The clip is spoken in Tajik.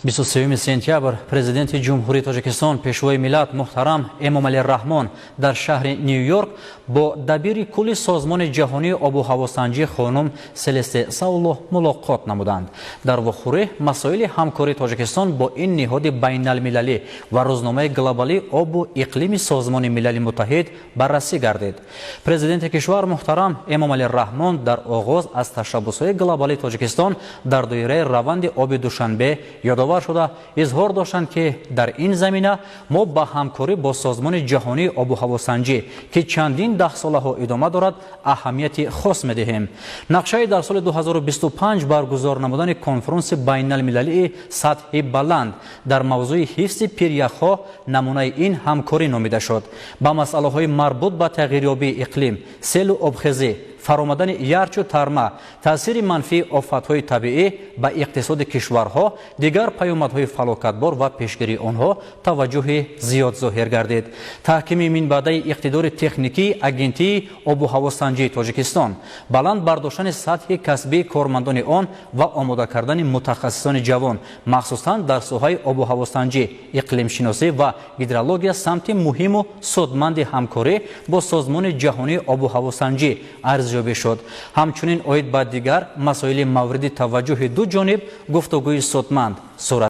23 сентябр Президенти Ҷумҳурии Тоҷикистон, Пешвои миллат муҳтарам Эмомалӣ Раҳмон дар шаҳри Ню-Йорк бо дабири кулли Созмони ҷаҳонии обу ҳавосанҷӣ хонум Селесте Сауло мулоқот намуданд. Дар вохӯрӣ масоили ҳамкории Тоҷикистон бо ин ниҳоди байналмилалӣ ва рӯзномаи глобалии обу иқлими Созмони Милали Муттаҳид баррасӣ гардид. Президенти кишвар муҳтарам Эмомалӣ Раҳмон дар оғоз аз ташаббусҳои глобалии Тоҷикистон дар доираи раванди оби Душанбе ёдовар шуда, изҳор доштанд, ки дар ин замина мо ба ҳамкорӣ бо Созмони ҷаҳонии обу ҳавосанҷӣ, ки чандин даҳсолаҳо идома дорад, аҳамияти хос медиҳем. Нақшаи дар соли 2025 баргузор намудани конфронси байналмилалии сатҳи баланд дар мавзӯи ҳифзи пиряхҳо намунаи ин ҳамкорӣ номида шуд. Ба масъалаҳои марбут ба тағйирёбии иқлим, селу обхезӣ, фаромадани ярчу тарма, таъсири манфии офатҳои табиӣ ба иқтисоди кишварҳо, дигар паёмадҳои фалокатбор ва пешгирии онҳо таваҷҷӯҳи зиёд зоҳир гардид. Таҳкими минбаъдаи иқтидори техникии Агентии обу ҳавосанҷии Тоҷикистон, баланд бардоштани сатҳи касбии кормандони он ва омода кардани мутахассисони ҷавон, махсусан дар соҳаи обу ҳавосанҷӣ, иқлимшиносӣ ва гидрология, самти муҳиму судманди ҳамкорӣ бо Созмони ҷаҳонии обу ҳавосанҷӣ арзёбӣ шуд. Ҳамчунин оид ба дигар масоили мавриди таваҷҷӯҳи ду ҷониб гуфтугӯи судманд сурат